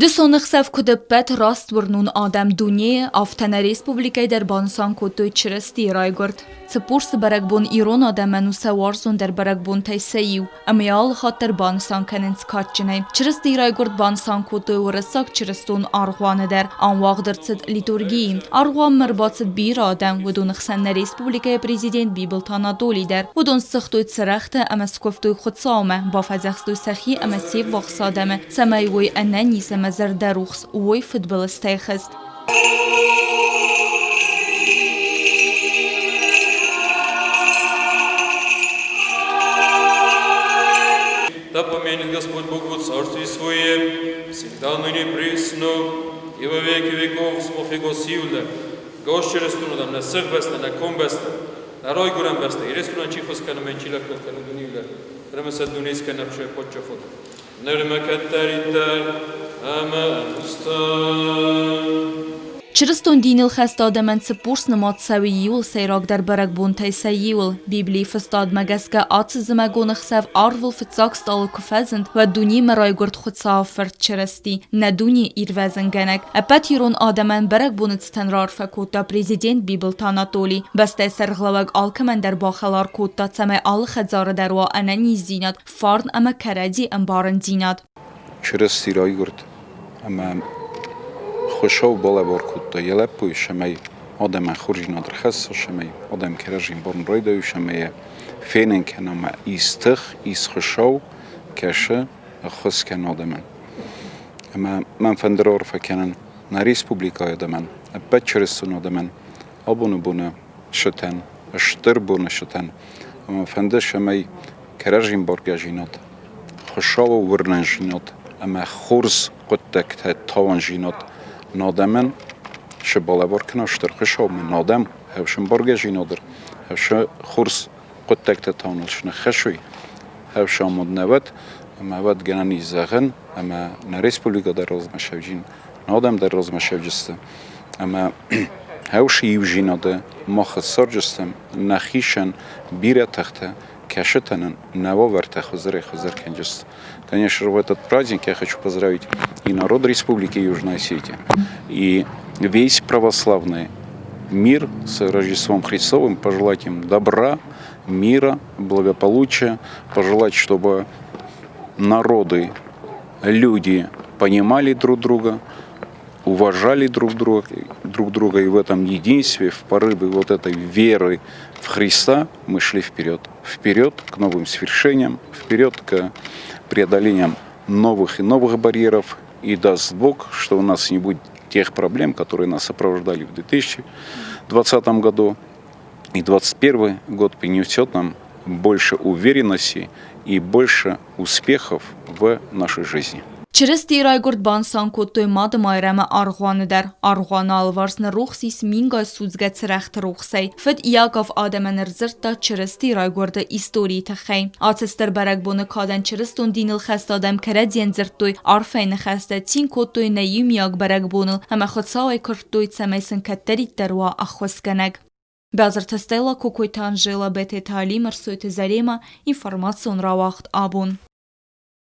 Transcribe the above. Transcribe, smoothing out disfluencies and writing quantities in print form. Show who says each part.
Speaker 1: Дысон ӕхсӕв куыд ӕппӕт растуырнон адӕм дунейы, афтӕ нӕ республикӕйы дӕр банысан кодтой Чырыстийы райгуырд. Цыппурсы бӕрӕгбон ирон адӕмӕн у сӕ уарзондӕр бӕрӕгбонтӕй сӕ иу, ӕмӕ йӕ алы хатт дӕр банысан кӕнынц кадджынӕй. Чырыстийы райгуырд банысан кодтой Уырыссаг чырыстон аргъуаны дӕр. Ам уагъд ӕрцыд литургийы. Аргъуанмӕ ӕрбацыд бирӕ адӕм, уыдоны хсӕн нӕ республикӕйы президент Бибылты Анатолий дӕр. Уыдон ссыгътой цырӕгътӕ ӕмӕ скуывтой Хуыцаумӕ, бафӕдзӕхстой сӕхи ӕмӕ се ввахс адӕмы, цӕмӕй уой ӕнӕниз ӕмӕ зӕрдӕрухс уой фыдбылызтӕй хызт.
Speaker 2: Да помянет Господь Бог во Царстве Своем, всегда ныне присно, и во веки веков смох Его силне. Гос через туна на сыхбӕстӕ, на комбӕстӕ, на райгуырӕн бӕстӕ, Ирыстонӕн чи хос кӕны, мӕн чи лӕггад кӕны дунейы Ӕрмӕст дунескӕнӕг паддзахад. Нырмӕ кӕддӕриддӕр ӕмӕ ӕнустӕм.
Speaker 1: Чырыстон диныл хӕст адӕмӕн Цыппурс нымад цӕуы иуыл сӕйрагдӕр бӕрӕгбонтӕй сӕ иуыл. Библийы Фыстадмӕ гӕсгӕ ацы зымӕгон ӕхсӕв арвыл фыццаг стъалы куы фӕзынд, уӕд дунемӕ райгуырд Хуыцауы Фырт Чырысти, нӕ дуне ирвӕзынгӕнӕг. Ӕппӕт ирон адӕмӕн бӕрӕгбоны цытӕн раарфӕ кодта президент Бибылты Анатоли. Бӕстӕйы сӕргълӕууӕг алкӕмӕн дӕр бахӕлар кодта, цӕмӕй алы хӕдзары дӕр уа ӕнӕниздзинад, фарн ӕмӕ кӕрӕдзи ӕмбарындзинад.
Speaker 3: Чырысти райгуырд ӕмӕ Хуыцау балӕвар кодта йӕ лӕппуйы, цӕмӕй адӕмӕн хорздзинад ӕрхӕсса, цӕмӕй адӕм кӕрӕдзийы ӕмбарын райдайой, цӕмӕй йӕ фенын кӕна ӕмӕ ис тых, ис Хуыцау, кӕсы, ӕххуыс кӕны адӕмӕн. Ӕмӕ мӕн фӕнды раарфӕ кӕнын нӕ республикӕйы адӕмӕн, ӕппӕт чырыстон адӕмӕн абоны боны сытӕн, стыр боны сытӕн. Ӕмӕ фӕнды, цӕмӕй кӕрӕдзи ӕмбаргӕдзинад, Хуыцауы уырнындзинад ӕмӕ хорз хъуыддӕгтӕ тауӕндзинад нӕ адӕмӕн цы балӕвар кӕна Стыр Хуыцаумӕ, нӕ адӕм ӕфсымбаргӕдзинад дӕр, хорз хъуыддӕгтӕ тауыныл цы ныххӕссой, ӕфсамонд нӕ уӕд, ӕмӕ уӕд гӕнӕн ис зӕгъӕн, ӕмӕ нӕ республикӕ дӕр размӕ сӕвджын, нӕ адӕм дӕр размӕ сӕвджысты. Ӕмӕ ӕвсы иудзинады мах цӕрджыстӕм нӕхицӕн бирӕ тыхтӕ, кӕсытӕ нын нӕ уавӕртӕ хуыздӕрӕй-хуыздӕр кӕнджысты. Конечно же, в этот праздник я хочу поздравить и народ Республики Южная Осетия, и весь православный мир с Рождеством Христовым, пожелать им добра, мира, благополучия, пожелать, чтобы народы, люди понимали друг друга, уважали друг друга, и в этом единстве, в порыве вот этой веры в Христа мы шли вперед. Вперед к новым свершениям, вперед к преодолениям новых и новых барьеров. И даст Бог, что у нас не будет тех проблем, которые нас сопровождали в 2020 году. И 2021 год принесет нам больше уверенности и больше успехов в нашей жизни.
Speaker 1: Чырыстийы райгуырд банысан кодтой Мады Майрӕмы аргъуаны дӕр. Аргъуаны алыварс ныррухс ис мингай судзгӕ цырӕгъты рухсӕй. Фыд Иаков адӕмӕн ӕрдзырдта Чырыстийы райгуырды историйы тыххӕй. Ацы стыр бӕрӕгбоны кадӕн чырыстон диныл хӕст адӕм кӕрӕдзийӕн дзырдтой арфӕйы ныхӕстӕ, цин кодтой нӕ иумиаг бӕрӕгбоныл ӕмӕ Хуыцауӕй куырдтой, цӕмӕй сын кӕддӕриддӕр уа ӕххуысгӕнӕг. Базырты Стелла, Кокойты Анжела, Бететы Алим, Ӕрсойты Зарема, информацион рауагъд абон.